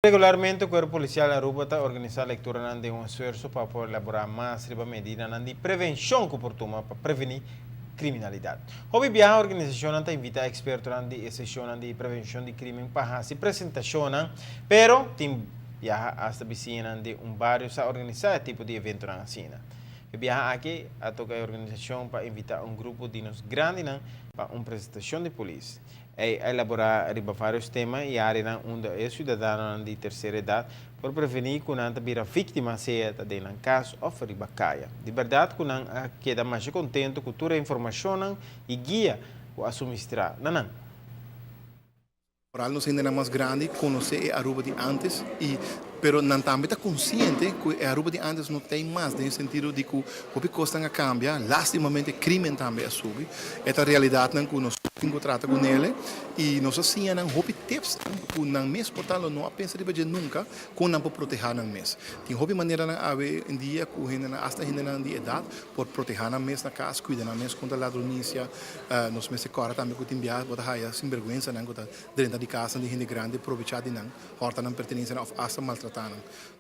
Regularmente Cuerpo Policial Aruba ta organisa lecturanan den un esfuerso pa por elabora mas riba medidanan di prevencion cu por tuma pa preveni criminalidad. Hopi biaha organisacionnan ta invita expertonan di e sesionnan di prevencion di crimen pa haci presentacionnan, pero tin biaha hasta bisiñanan di un bario sa organisa e tipo di eventonan asina. E biaha aki a toca e organisacion pa invita un grupo di nos grandinan pa un presentacion di polis. Ei a elaborá riba vários tema i áreanan unda e siudadanonan di tersera edat por prevení ku nan ta bira víktima sea ta den nan kas òf riba kaya. Di bèrdat ku nan a keda masha kontentu ku tur e informashonnan i guia ku a sumistrá na nan. Foral nos hendenan mas grandi konosé e Aruba di ántes i pero nan tambe ta konsiente ku e Aruba di ántes no t'ei mas den e sentido di ku hopi kosnan a kambia, lastimamente krimen tambe a subi. E ta realidatnan ku nos tin ku trata ku nele i nos a siña nan hopi tipsnan ku nan mes por ta lo no a pensa riba dje nunka kon nan por protehá nan mes. Tin hopi maneranan awe en dia ku hendenan asta hendenan di edat por protehá nan mes na kas, kuida nan mes kontra ladronisia. Nos mester kòrda tambe ku tin biaha bo ta haya sinberguensanan ku ta drenta di kasnan di hende grandi probechá di nan, hòrta nan pertenensianan òf asta maltratá nan.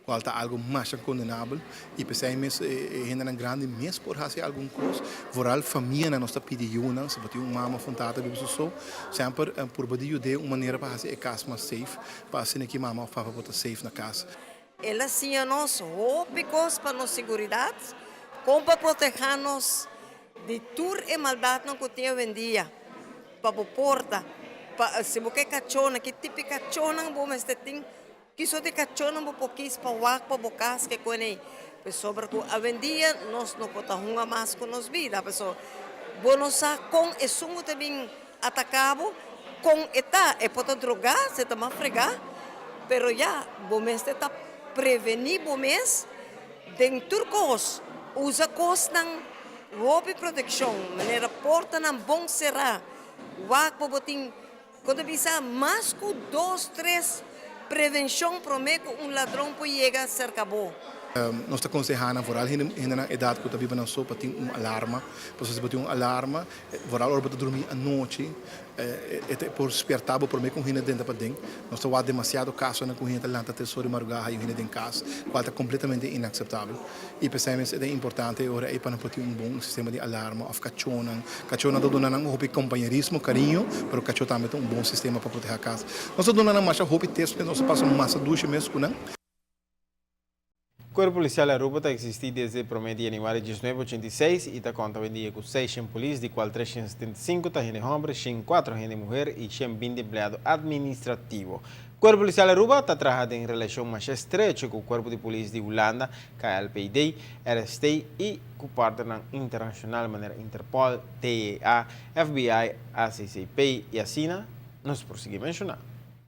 Cual ta algo masha condenabel y p'esey mes e hendenan grandi mes por haci algun cos. Vooral famianan nos ta pidi yunan, si bo tin un mama of un tata biba su so, semper purba di yud'é un manera pa haci e cas mas safe, pa asina ki mama of papa por ta safe na cas. El a siña nos hopi cos pa nos siguridad, con pa proteha nos di tur e maldadnan cu tin awendia, pa bo porta, pa si bo ke cachonan, ki tipo di cachonan bo mester tin. Kiso di kachónan bo por kis pa wak pa bo kas ke kuenei? Pasobra ku awendia nos no por ta hunga mas ku nos bida, pasobra bo no sa kon esun ku ta bin ataká bo, kon e ta, e por ta drogá, si e ta mas fregá, pero ya, bo mester ta prevení bo mes den tur kos, usa kosnan hopi protekshon, manera portanan bon será, wak pa bo tin. Ku ta bisa mas ku dos tres prevenshon promé ku un ladron por yega serka bo. Nos ta konsehá nan foral hende hendenan edat ku ta biba nan so pa tin un alarma, pasobra si bo tin un alarma foral ora bo ta drumí anochi e ta por spièrta bo promé ku un hende drenta paden. Nos ta wak demasiado kasonan ku hende ta lanta tres ora di marugá haña un hende den kas, kual ta kompletamente inakseptabel. I p'esei mes e ta importante e ora ei pa nan por tin un bon sistema di alarma òf kachónan. Kachónan ta duna nan hopi kompañerismo, kariño, pero kachó tambe ta un bon sistema pa protehá kas. Nos ta duna nan masha hopi tips mes, nos ta pasa masa dushi mes ku nan. Kuerpo Polisial Aruba ta eksistí desde promé di yanüari 1986 i ta konta awendia ku seishen polis, di kual 375 ta hende hòmber, 104 hende muher i 120 empleado administrativo. Kuerpo Polisial Aruba ta traha den relashon masha estrecho ku Kuerpo di Polis di Hulanda, KLPD, RST i ku partnernan internashonal manera Interpol, DEA, FBI, ACCP i asina nos por sigui menshoná.